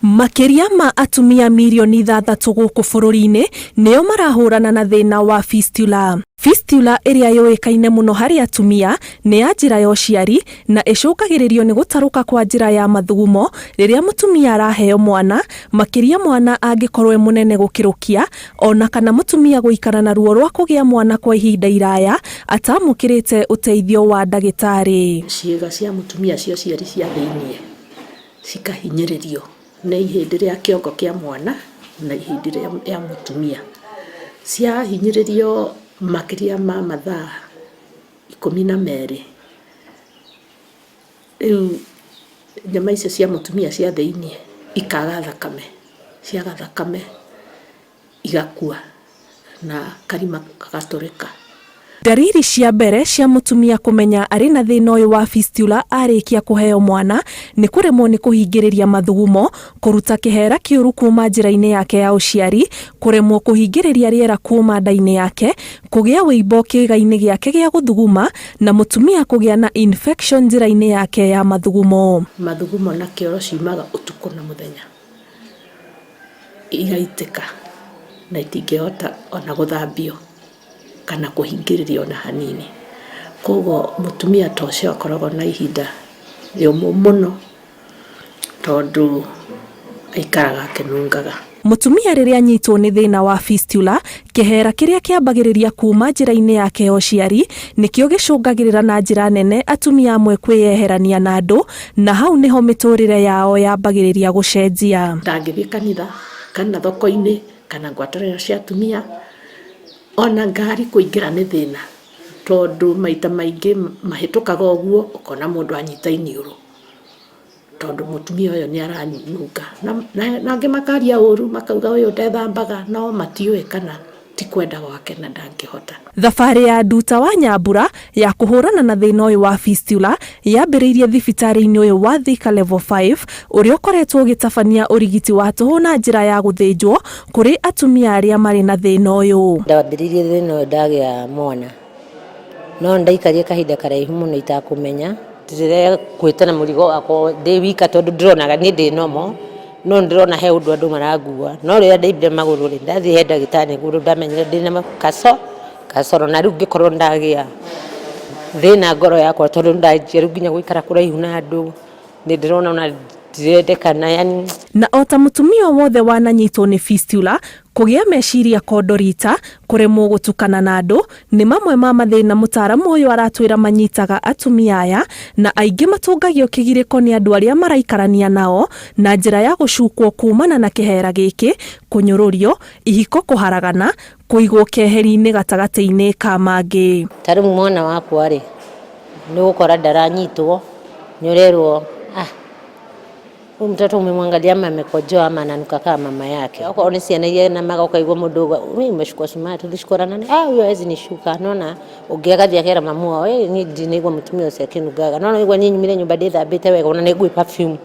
Makĩria ma atumia mirioni 6 gũkũ bũrũri-inĩ nĩo marahũrana na thĩna wa fistula. Fistula ĩrĩa yũĩkaine mũno harĩ atumia nĩ ya njĩra ya ũciari na ĩcũngagĩrĩrio nĩ gũtarũka kwa njĩra ya mathugumo rĩrĩa mũtumia araheo mwana, makĩria mwana angĩkorwo e mũnene gũkĩrũkia, ona kana mũtumia gũikara na ruo rwa kũgĩa mwana kwa ihinda iraya atamũkĩrĩte ũteithio wa ndagĩtarĩ. Ciĩga cia mũtumia cia ũciari cia thĩiniĩ cikahinyĩrĩrio nĩ ihĩndĩ rĩa kĩongo kĩa mwana na ihĩndĩ rĩa mũtumia. Ciahinyĩrĩrio makĩria ma mathaa 12, rĩu nyama icio cia mũtumia cia thĩiniĩ ikaga thakame, ciaga thakame igakua na karima gagatũrĩka. Ndariri cia mbere cia mũtumia kũmenya arĩ na thĩna ũyũ wa fistula arĩkia kũheo mwana nĩ kũremwo nĩ kũhingĩrĩria mathugumo, kũruta kĩhera kĩũru kuma njĩra-inĩ yake ya ũciari, kũremwo kũhingĩrĩria rĩera kuma nda-inĩ yake, kũgĩa wũimbo kĩĩga-inĩ gĩake gĩa gũthuguma na mũtumia kũgĩa na infection njĩra-inĩ yake ya mathugumo. Mathugumo na kĩoro ciumaga ũtukũ na mũthenya, igaitĩka na itingĩhota ona gũthambio kana kũhingĩrĩria ona hanini. Koguo mũtumia ta ũcio akoragwo na ihinda rĩũmũ mũno tondũ aikaraga akĩnungaga. Mũtumia rĩrĩa anyitwo nĩ thĩna wa fistula, kĩhera kĩrĩa kĩambagĩrĩria kuma njĩra-inĩ yake ya ũciari nĩkĩo gĩcũngagĩrĩra na njĩra nene atumia amwe kwĩyeherania na andũ, na hau nĩho mĩtũrĩre yao yambagĩrĩria gũcenjia. Ndangĩthiĩ kanitha kana thoko-inĩ kana ngwatanĩro cia atumia, ona ngari kũingĩra nĩ thĩna tondũ maita maingĩ mahĩtũkaga ũguo ũkona mũndũ anyita iniũrũ tondũ mũtumia ũyũ nĩ aranunga. Na angĩ makaria ũru makauga ũyũ ndethambaga, no matiũĩ kana ti kwenda gwake na ndangĩhota. Thabarĩ ya Nduta wa Nyambura ya kũhũrana na thĩna ũyũ wa fistula yambĩrĩirie thibitarĩ-inĩ ũyũ wa Thika Level 5 ũrĩa ũkoretwo ũgĩtabania ũrigiti wa tũhũ na njĩra ya gũthĩnjwo kũrĩ atumia arĩa marĩ na thĩna ũyũ. Ndambĩrĩirie thĩna ũyũ ndagĩa mwana, no ndaikarire kahinda karaihu mũno itakũmenya. Ndĩrekwĩte na mũrigo wakwa ndĩ wika tondũ ndĩronaga niĩ ndĩ normal, no ndĩrona he ũndũ andũ marangua. No rĩrĩa ndaimbire magũrũ rĩ, ndathiĩ he ndagĩtarĩ nĩguo ndamenyire ndĩna kacoro na rĩu ngĩkorwo nĩndagĩa thĩna ngoro yakwa tondũ nĩndanjia rĩu nginya gũikara kũraihu na andũ, nĩ ndĩrona ona ndirendekana yani. Na o ta mũtumia o wothe wananyitwo nĩ fistula, kũgĩa meciria kondorita, kũremwo gũtukana na andũ, nĩ mamwe ma mathĩna mũtaaramu ũyũ aratwĩra manyitaga atumia aya, na aingĩ matũngagio kĩgirĩko nĩ andũ arĩa maraikarania nao na njĩra ya gũcukwo kumana na kĩhera gĩkĩ, kũnyũrũrio, ihiko kũharagana, kũigwo keheri-inĩ gatagatĩ-inĩ ka mangĩ. Ta rĩu mwana wakwa rĩ, nĩ ũgũkora ndaranyitwo, nĩ ũrerwo ah, huyu mtoto umemwangalia ama amekojoa ama ananuka kama mama yake. Okorwo nĩ ciana iria namaga ũkaigua mũndũ auga mimi nimeshukwa smart ũthishukwa nani, ah huyo hawezi nishuka. Nona ũngĩ agathiĩ akera mamu wao, eh niĩ ndinaigua mũtumia ũcio akĩnungaga. No naigua niĩ nyumire nyũmba ndĩthambĩte wega ona nĩ ngwĩ perfume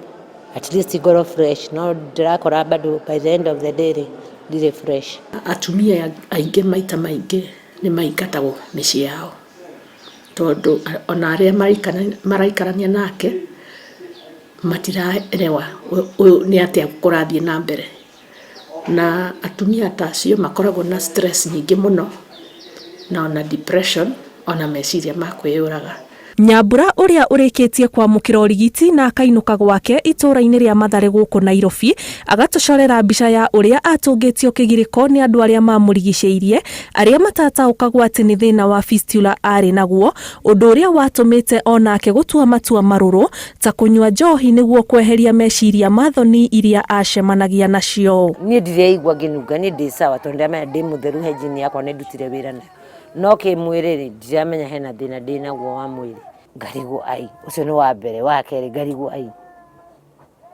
at least ngorwo fresh, no ndĩrakora bado by the end of the day rĩ, ndirĩ fresh. Atumia aingĩ maita maingĩ nĩ maingatagwo mĩciĩ yao tondũ ona arĩa maraikarania nake matiraerewa ũyũ nĩ atĩa kũrathiĩ na mbere. Na atumia ta acio makoragwo na stress nyingĩ mũno na ona depression ona meciria ma kwĩyũraga. Nyambura ũrĩa ũrĩkĩtie kwamũkĩra ũrigiti na akainũka gwake itũũra-inĩ rĩa Mathare gũkũ Nairobi, agatũcorera mbica ya ũrĩa atũngĩtio kĩgirĩko nĩ andũ arĩa mamũrigicĩirie, arĩa matataũkagwo atĩ nĩ thĩna wa fistula arĩ naguo, ũndũ ũrĩa watũmĩte onake gũtua matua marũrũ ta kũnyua njohi nĩguo kweheria meciria ma thoni iria acemanagia nacio. Niĩ ndireigua ngĩnunga, niĩ ndĩ sawa tondũ ndĩramenya ndĩ mũtheru, hygiene yakwa nĩ ndutire wĩra nayo. No kĩmwĩrĩ rĩ, ndiramenya hena thĩna ndĩ naguo wa mwĩrĩ. Ngarigwo ai, ũcio nĩ wa mbere, wa kerĩ ngarigwo ai.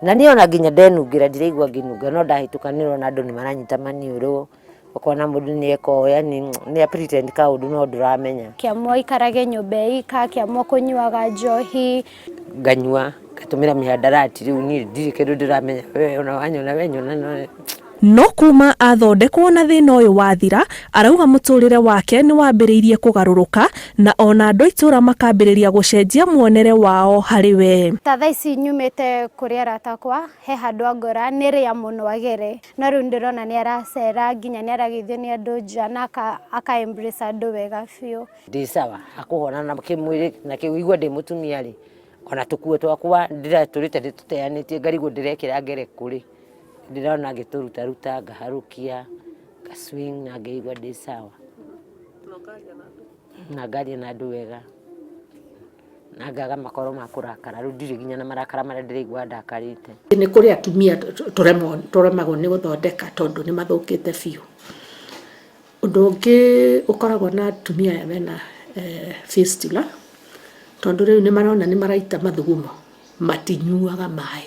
Na niĩ ona nginya ndenungĩra ndiraigua ngĩnunga no ndahĩtũka nĩ ũrona andũ nĩ maranyita maniũrũ, ũkona mũndũ nĩ eka ũũ yani nĩ a pretend kaũndũ no ndũramenya. Akĩamua aikarage nyũmba e ika, akĩamua kũnyuaga njohi. Nganyua, ngatũmĩra mĩhandarati rĩu niĩ ndirĩ kĩndũ ndĩramenya we ona wanyona we nyona no. No kuma athondekwo na thĩna ũyũ wathira, arauga mũtũrĩre wake nĩ wambĩrĩirie kũgarũrũka na ona andũ a itũũra makambĩrĩria gũcenjia muonere wao harĩ we. Ta thaa ici nyumĩte kũrĩ arata akwa, he handũ angora nĩ rĩa mũno agere, no rĩu ndĩrona nĩ aracera nginya nĩ arageithio nĩ andũ nja na aka embrace andũ wega biũ. Ndĩ sawa akũhona na kĩmwĩrĩ na kĩigua ndĩ mũtumia rĩ, ona tũkuo twakwa ndĩratũrĩte ndĩtũteanĩtie ngarigwo ndĩrekĩra ngerekũ rĩ, ndĩrona ngĩtũrutaruta ngaharũkia nga swing na ngeigua ndĩ sawa na ngaria na andũ wega na ngaga makoro ma kũrakara. Rĩu ndirĩ nginya na marakara marĩa ndĩraigua ndakarĩte. Nĩ kũrĩ atumia tũremagwo nĩ gũthondeka tondũ nĩ mathũkĩte biũ. Ũndũ ũngĩ ũkoragwo na atumia aya mena fistula, tondũ rĩu nĩ marona nĩ maraita mathugumo, matinyuaga maĩ,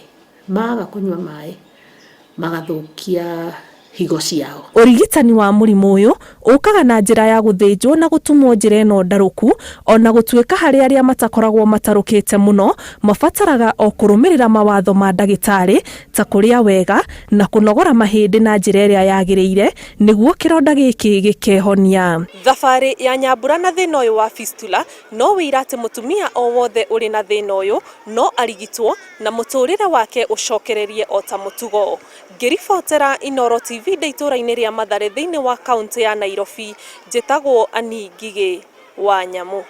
maga kũnyua maĩ magathũkia higo ciao. Ũrigitani wa mũrimũ ũyũ ũkaga na njĩra ya gũthĩnjwo na gũtumwo njĩra ĩno ndarũku, ona gũtuĩka harĩ arĩa matakoragwo matarũkĩte mũno mabataraga o kũrũmĩrĩra mawatho ma ndagĩtarĩ ta kũrĩa wega na kũnogora mahĩndĩ na njĩra ĩrĩa yagĩrĩire nĩguo kĩronda gĩkĩ gĩkehonia. Thabarĩ ya Nyambura na thĩna ũyũ wa fistula no wĩira atĩ mũtumia o wothe ũrĩ na thĩna ũyũ no arigitwo na mũtũrĩre wake ũcokererie o ta mũtugo. Ngĩribotera Inooro TV ndĩ itũũra-inĩ rĩa Mathare thĩinĩ wa kaũntĩ ya Nairobi, njĩtagwo Annie Ngigĩ wa Nyamũ.